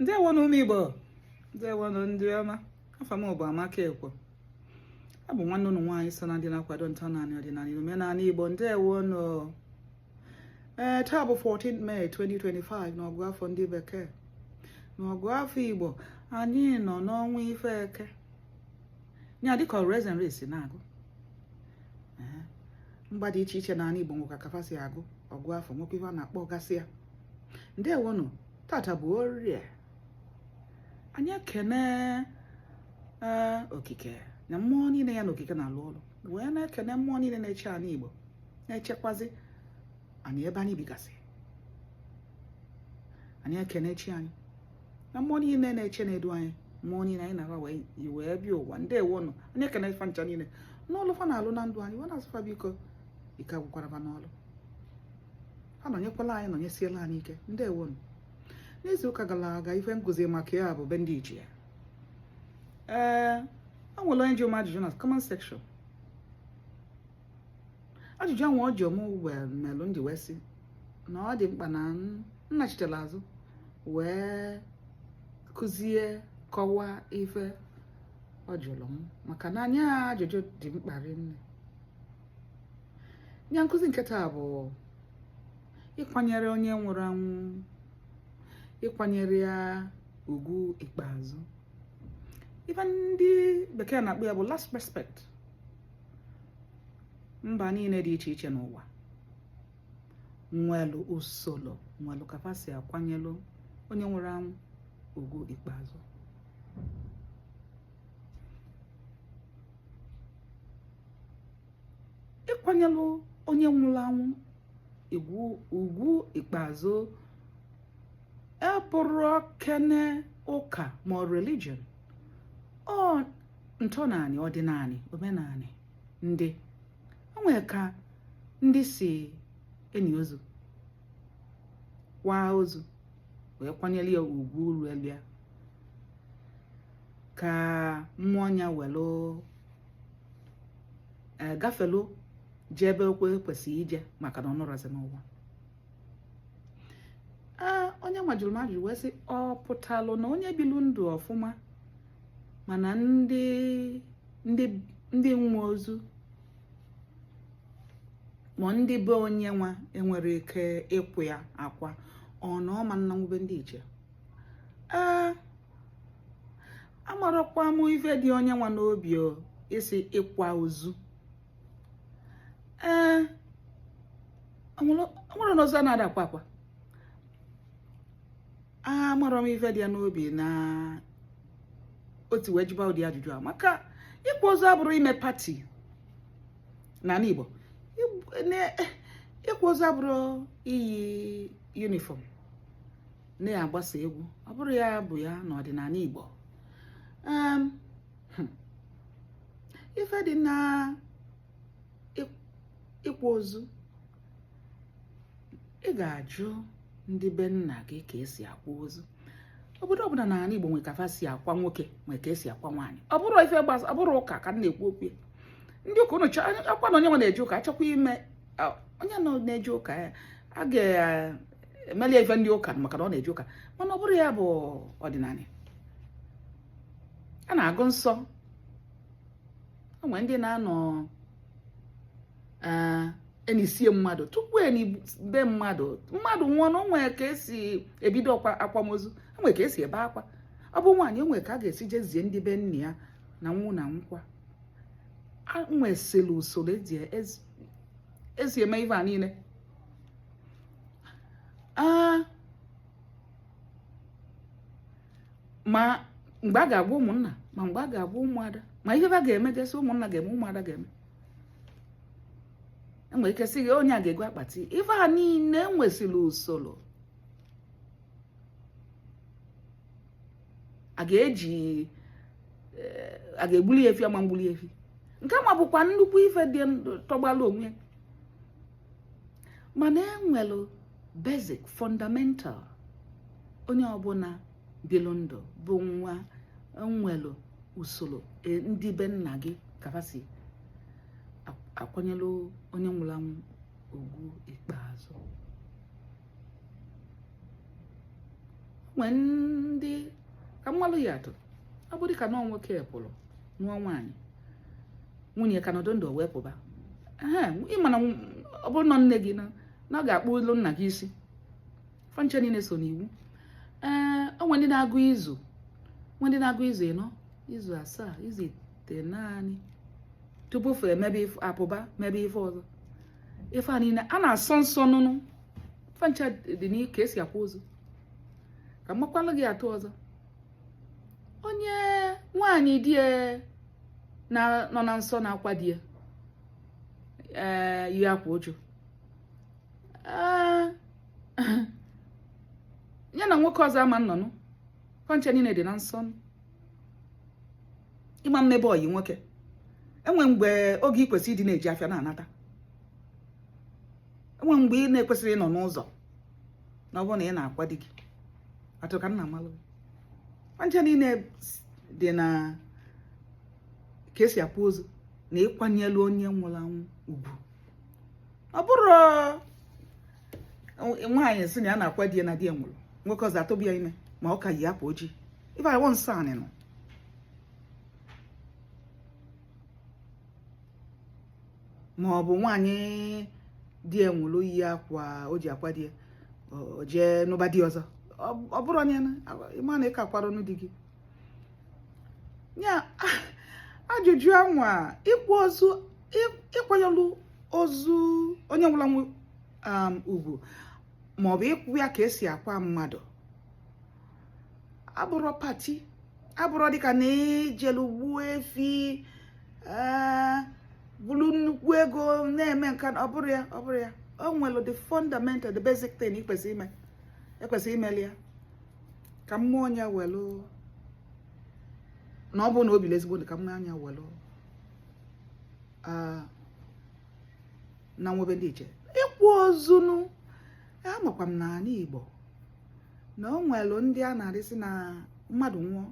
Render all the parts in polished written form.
Ndewonụ ụmụ Igbo, ndewonụ ndị ọma. Afa m bụ Amaka Ekwo. Abụ nwanne unu nwaanyị so na ndị na-akwado ntọnanị, ọdịnanị na omenanị Igbo. Ndewonụ. Ee, taa bụ 14 May 2025 n'ọgụ afọ ndị bekee. N'ọgụ afọ Igbo, anyị nọ n'ọnwa ife eke. Ya dịka Ọraeze Nri si na-agụ. Mba dị iche iche n'anị Igbo nwekwa ka fa si agụ ọgụ afọ, nwekwa ife a na-akpọ gasị ya. Ndewonụ. Tata bụ orie. Anyị ekene okike na mmụọ niile ya na okike na-alụ ọrụ, wee na-ekene mmụọ niile na-eche anị Igbo, na-echekwazi anyị ebe anyị bigasị. Anyị ekene chi anyị na mmụọ niile na-eche na-edu anyị, mmụọ niile anyị na-ara wee wee bịa ụwa. Ndewonụ. Anyị ekene fa ncha niile n'ọlụ fa na-alụ na ndụ anyị, wee na-asị fa biko, ike agwụkwara fa n'ọlụ ha, nọnyekwala anyị, nọnyesiela anyị ike. Ndewonụ. N'izu ụka gara aga, ife m kụzi maka ya bụ be ndị ichie. Ee, o nwere onye jụ m ajụjụ na comment section. Ajụjụ ahụ ọ jụ m wee melụ m ji wee sị na ọ dị mkpa na m nachitere azụ wee kụzie, kọwaa ife ọ jụrụ m, maka na anya ajụjụ dị mkpa rinne. Ya nkụzi nke taa bụ ịkwanyere onye nwụrụ anwụ, ịkwanyere ya ugwu ikpeazụ. Ife ndị bekee na-akpọ ya bụ last respect. Mba niile dị iche iche n'ụwa nwelu usoro, nwelu ka fa si akwanyelu onye nwụrụ anwụ ugwu ikpeazụ. Ịkwanyelụ onye nwụrụ anwụ ugwu ikpeazụ abụrọ kene ụka ma ọ religion, ọ ntọnanị, ọdịnanị, omenanị ndị o nwere ka ndị si eni ozu, waa ozu, wee kwanyere ya ugwu ruelu ya, ka mmụọ ya welu gafelu jee ebe o kwesịrị ije, maka na ọ nọrọzi n'ụwa. Ee, onye nwa jụrụ m ajụjụ wee sị, ọ pụtalụ na onye bilu ndụ ọfụma mana ndị ndị ndị nwe ozu ma ndị be onye nwa enwerọ ike ịkwa ya akwa, ọ na ọ ma nnanwu be ndị ichie? Ee, amarọkwa m ife dị onye nwa n'obi o isi ịkwa ozu. Ee, onwere n'ozu a na-ada akwa akwa. Amarọ m ife dị ya n'obi na otu wee jụba ụdị ajụjụ a, maka ịkwa ozu abụrọ ime party n'anị Igbo. Ịkwa ozu abụrọ iyi uniform na-agbasa egwu, ọ bụrọ ya bụ ya n'ọdịnanị Igbo. Ife dị na ịkwa ozu, ị ga-ajụ ndị be nna gị ka esi akwa ozu. Obodo ọbụla n'anị Igbo nwere ka fa si akwa nwoke, nwere ka esi akwa nwaanyị. Ọ bụrụ ife gbasa, ọ bụrụ ụka ka m na-ekwu okwu ya. Ndị ụka unu akwa na onye nwe na-eje ụka achọkwa ime onye nọ na-eje ụka ya a ga-emeli ife ndị ụka maka na ọ na-eje ụka, mana ọ bụrọ ya bụ ọdịnanị. A na-agụ nsọ, o nwere ndị na-anọ enisie mmadụ tupu enibe mmadụ. Mmadụ nwụọ na o nwere ka esi ebido akwamozu, o nwere ka esi ebe akwa. Ọ bụ nwaanyị, o nwere ka a ga-esi jezie ndị be nna ya na nwụ na nkwa. A nwesịrị usoro esi eme ife a niile. Ma mgbe a ga-agwa ụmụnna, ma mgbe a ga-agwa ụmụada, ma ihe a ga-emegasị, ụmụnna ga-eme, ụmụada ga-eme, enwere ike sị gị onye a ga-ego akpati. Ife a niile nwesịrị usoro. A ga-eji a ga-egbuli efi, ama mgbuli efi, nke ma bụkwa nnukwu ife dị tọgbala onwe. Mana enwelu basic fundamental onye ọbụla bilu ndụ bụ nwa nwelu usoro ndị be nna gị ka fa si akwanyelu onye nwụrụ anwụ ugwu ikpeazụ. Nwee ndị ka mmalụ ya atụ, ọ bụrụ ka nọọ nwoke pụrụ nụọ nwaanyị, nwunye ka nọdụ ndụ wee pụba, ee, ịma na ọ bụrụ na nne gị na ọ ga-akpụ ilu nna gị isi. Fa ncha niile so n'iwu. Ee, o nwee ndị na-agụ izu, nwee ndị na-agụ izu 4, izu 7, izu 9 tupu fa emebe apụba mebe ife ọzọ. Ife a niile a na-asọ nsọ nụnụ, fa ncha dị n'ike esi akwa ozu. Ka m makwalụ gị atụ ọzọ, onye nwaanyị di ya nọ na nsọ na-akwa di ya ee yi akwa ụjụ, ee, ya na nwoke ọzọ ama nnọnụ. Fa ncha niile dị na nsọ. Ịma mmebe ọyị nwoke, enwe mgbe oge ị kwesịrị ịdị na-eji afịa na-anata, enwe mgbe ị na-ekwesịrị ịnọ n'ụzọ na ọ bụrụ na ị na-akwa di gị. Atụ ka nna malụ, fa ncha niile dị na ka esi akwa ozu na ịkwanyelu onye nwụrụ anwụ ugwu. Ọ bụrụ nwaanyị sị na ya na-akwa di ya na di ya nwụrụ, nwoke ọzọ atụbụ ya ime ma ọ ka yi akwa ojii, ife awọ nsọ anị nọ. Ma ọ bụ nwaanyị di ya nwụrụ yi akwa o ji akwa di ya, o jee nụba di ọzọ, ọ bụrụ onye ịma na ịka akwara ọnụ di gị ya. Ajụjụ anwa, ịkwa ozu, ịkwanyelu ozu onye nwụrụ anwụ ugwu ma ọ bụ ịkwa ya ka esi akwa mmadụ, abụrọ party, abụrọ dịka na ijelu gbuo efi, bulu nnukwu ego na-eme nka. Ọ bụrụ ya, ọ bụrụ ya, o nwere the fundamental, the basic thing ị kwesịrị ime, ekwesịrị imeli ya ka mmụọ ya welu, na ọ bụrụ na o bili ezigbo ndụ, ka mmụọ ya welu na nwebe ndị iche. Ịkwa ozunu, amakwa m n'ala Igbo na o nwelu ndị a na-arịsị na mmadụ nwụọ,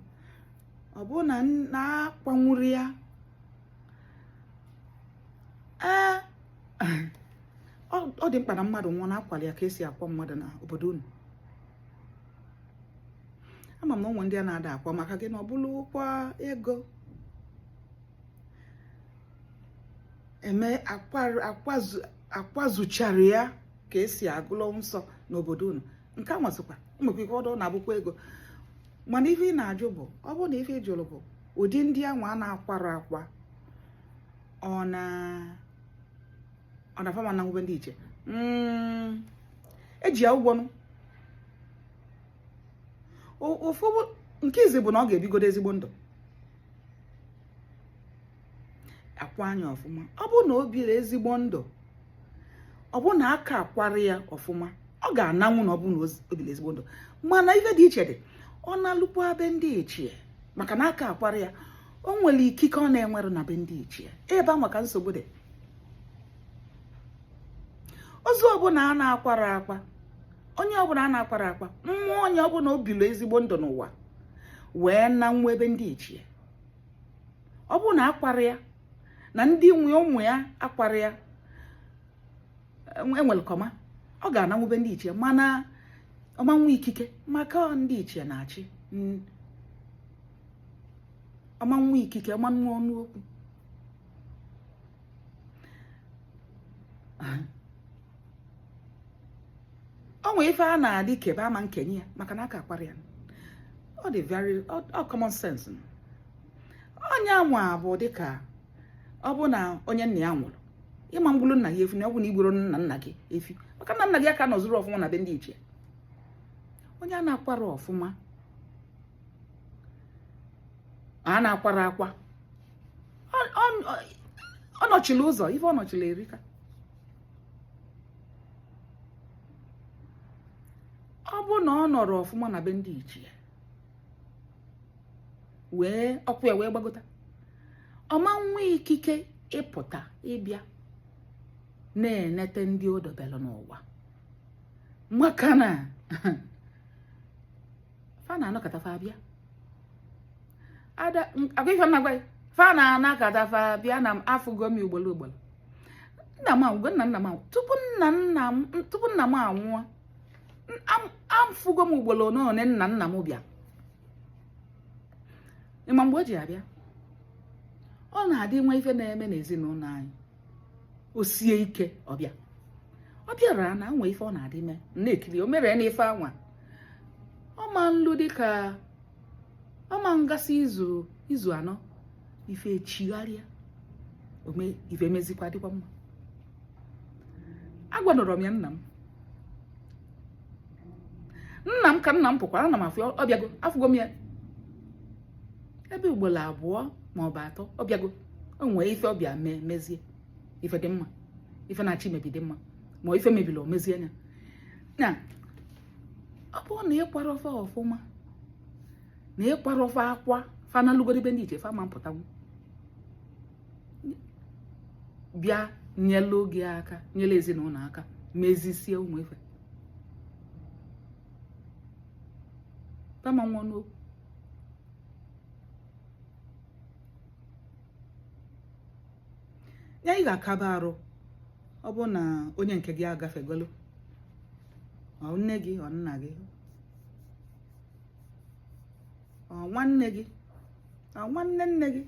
ọ bụrụ na na-akwanwuru ya, ee, ọ dị mkpa na mmadụ nwụọ na-akwali ya ka esi akwa mmadụ na obodo unu. Ama m na onwe ndị a na-ada akwa maka gị na ọ bụrụkwa ego eme akwazuchara ya ka esi agụlọ nsọ n'obodo unu. Nke a nwasịkwa nwekwa ike ọdọ na-abụkwa ego. Mana ife ị na-ajụ bụ, ọ bụrụ na ife ị jụrụ bụ ụdị ndị anwa a na-akwara akwa, ọ na ọ na fama na nwebe ndị iche, eji ya ụgwọ nụ. Ofu nke izi bụ na ọ ga-ebigodo ezigbo ndụ, akwa anya ọfụma. Ọ bụrụ na o biri ezigbo ndụ, ọ bụrụ na aka akwara ya ọfụma, ọ ga-ananwụ na ọ bụrụ na o biri ezigbo ndụ. Mana ife dị iche dị, ọ na-alụkwa be ndị ichie maka na aka akwara ya, o nwere ikike ọ na-enwere na be ndị ichie. Ebe ahụ ka nsogbu dị. Ozu ọbụla a na-akwara akwa, onye ọbụla a na-akwara akwa, mmụọ onye ọbụla o biri ezigbo ndụ n'ụwa wee na nwa ebe ndị ichie, ọ bụrụ na akwara ya na ndị nwe ụmụ ya akwara ya, enwere kọma, ọ ga-ananwube ndị ichie, mana ọma nwe ikike maka ndị ichie na-achị. Ọma nwe ikike, ọma nwe ọnụ okwu. O nwee ife a na-adị kebe ama nkenye ya maka na aka akwara ya. Ọ dị very ọ common sense. Onye anwa bụ dịka ọ bụ na onye nna ya nwụrụ, ịma mgbulu nna ya efi, na ọ bụ na igburu nna nna gị efi maka na nna gị aka nọzuru ọfụma na be ndị ichie. Onye a na-akwara ọfụma, a na-akwara akwa, ọ nọchiri ụzọ, ife ọ nọchiri erika. Ọ bụ na ọ nọrọ ọfụma na be ndị ichie wee ọkwụ ya wee gbagota, ọma nwe ikike ịpụta ịbịa na-enete ndị o dobere n'ụwa, maka na fa na-anọkọta fa abịa ada agwa ife na-agwa fa na-anakọta fa bịa na afụgo m ugboro ugboro. Nna m anwụgo, nna nna m anwụ tupu nna nna m, tupu nna m anwụọ, Afụgo m ugboro one one nna nna m bịa. Ị ma mgbe o ji abịa, ọ na-adị nwa ife na-eme n'ezinụlọ anyị, o sie ike, ọ bịa. Ọ bịara na nwe ife ọ na-adị mee na-ekiri o mere na ife anwa ọ ma nlu dịka ọ ma ngasị izu anọ ife echigharịa ome ife mezikwa dịkwa mma. Agwanụrọ m ya nna m nna m ka nna m pụkwara ana m afụ ọ bịago afụgo m ya ebe ugboro abụọ ma ọ bụ atọ ọ bịago o nwee ife ọ bịa mee mezie ife dị mma ife na-achọ imebi dị mma ma ife mebiri o mezie anya na ọ bụrụ na ị kwara fa ọfụma na ị kwara fa akwa fa nalụgoro be ndị ichie fa ma mpụtanwu bịa nyelu gị aka nyelu ezinụlọ aka mezisie ụmụ ife fa ma nwa n'okwu. Ya ị ga-akaba arụ ọ bụ na onye nke gị agafegolu, ọ nne gị, ọ nna gị, ọ nwanne gị, ọ nwanne nne gị,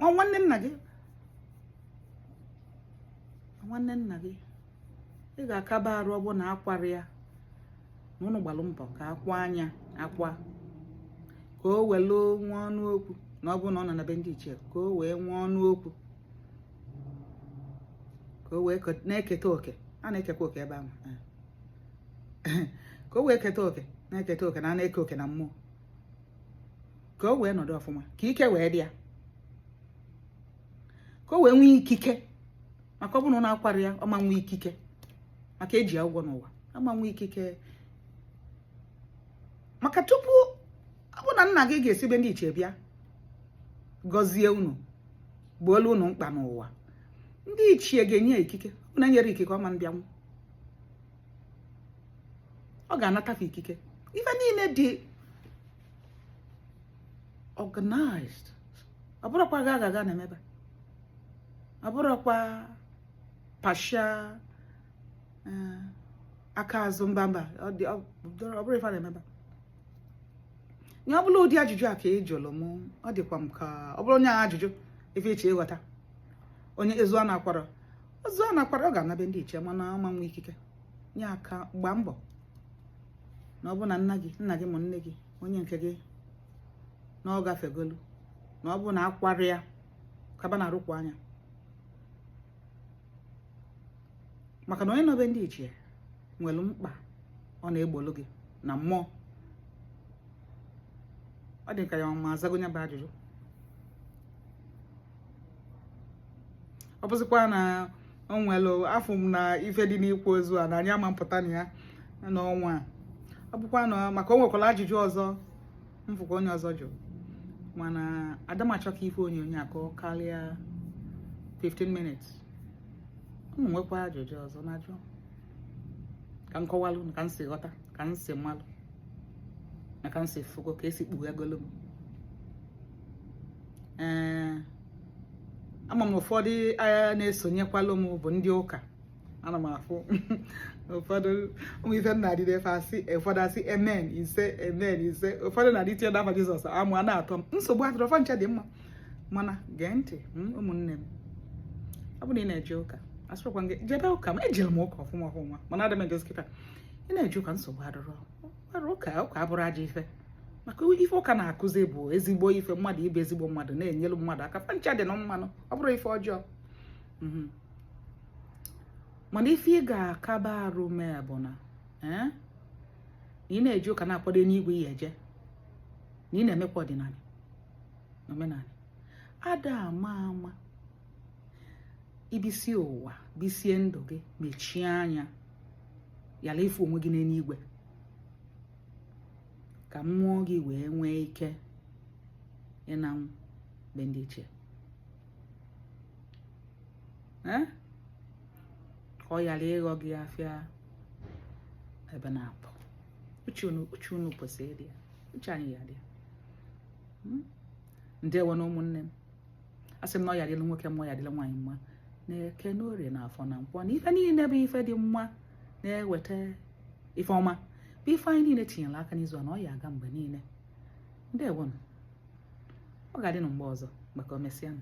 ọ nwanne nna gị, ọ nwanne nna gị, ị ga-akaba arụ ọ bụ na akwara ya na ụnụ gbalụ mbọ ka akwa anya akwa ka o welu nwee ọnụ okwu na ọ bụ na ọ nọ na be ndị ichie ka o wee nwee ọnụ okwu ka o wee na-eketa oke a na-ekekwa oke ebe ahụ ka o wee keta oke na-eketa oke na a na-eke oke na mmụọ ka o wee nọdụ ọfụma ka ike wee dị ya ka o wee nwee ikike maka ọ bụrụ na akwara ya ọ ma nwee ikike maka eji ya ụgwọ n'ụwa ama nwee ikike maka tupu ọ bụ na nna gị ga-esi be ndị ichie bịa gọzie unu gboolu unu mkpa n'ụwa ndị ichie ga-enye ya ikike ọ bụ na enyere ikike ọ ma mbịanwụ ọ ga-anatafe ikike ife niile dị organized ọ bụrụkwa ga aga na-emebe ọ bụrụkwa pasha aka azụ mba mba ọ bụrụ ife na-emebe ya. Ọ bụrụ ụdị ajụjụ a ka ị jụrụ m, ọ dịkwa m ka ọ bụrụ onye ajụjụ ife iche ịghọta onye ezu a na-akwara ozu a na-akwara ọ ga-ana be ndị ichie mana ọ ma nwe ikike nye aka gbaa mbọ na ọ bụ na nna gị nna gị ma nne gị onye nke gị na ọ gafegolu na ọ bụ na akwara ya kaba na-arụkwa anya maka na onye nọ be ndị ichie nwere mkpa ọ na-egbolu gị na mmụọ. Ọ dị ka ya ma azago nya bụ ajụjụ. Ọ bụzikwa na o nwere afụ m na ife dị n'ịkwa ozu a na anyị ama mpụta na ya n'ọnwa a, ọ bụkwa na maka o nwekwara ajụjụ ọzọ m fụkwa onye ọzọ jụrụ mana ada m achọ ka ife onyonyo a ka ọ karịa 15 minutes. Unu nwekwa ajụjụ ọzọ na ajụ ka m kọwalụ ka m si ghọta ka m si malụ na ka m si fụgo ka esi kpughegolu m. Ee, ama m ụfọdụ na-esonyekwalụ m bụ ndị ụka. Ana m afụ ụfọdụ ụmụ ife m na-adịde efe asị ụfọdụ asị amen ise amen ise ụfọdụ na-adị tinye n'afa Jizọs amụ a na-atọ m nsogbu adịrọ fa ncha dị mma mana gee ntị ụmụnne m ọ bụrụ na ị na-eje ụka asịrọkwa gị jebe ụka m ejere m ụka ọfụma ọfụma mana adị m ejezi kịta ị na-eje ụka nsogbu adịrọ nwere ụka ụka abụrọ ajọ ife maka ife ụka na-akụzi bụ ezigbo ife mmadụ ịbụ ezigbo mmadụ na-enyelu mmadụ aka fa ncha dị na mmanụ ọ bụrụ ife ọjọọ mana ife ị ga-akaba arụ mee bụ na ị na-eje ụka na-akwado n'igwe ya eje na ị na-emekwa ọdịnala na omenala ada ama ama ibisi ụwa bisie ndụ gị mechie anya yala ịfụ onwe gị n'eluigwe ka mmụọ gị wee nwee ike ịnanwụ be ndị ichie ka ọ ghara ịghọ gị afịa ebe na-apụ uche unu kwesịrị ịdị ya uche anyị ya dị ya. Ndewo na ụmụnne m asị m na ọ ya dịla nwoke mma ọ ya dịla nwaanyị mma na eke na orie na afọ na nkwọ na ife niile bụ ife dị mma na-eweta ife ọma Bụ ife anyị niile tinyere aka n'izu a na ọ ya aga mgbe niile. Ndewonụ. Ọ ga-adị na mgbe ọzọ maka o mesịanụ.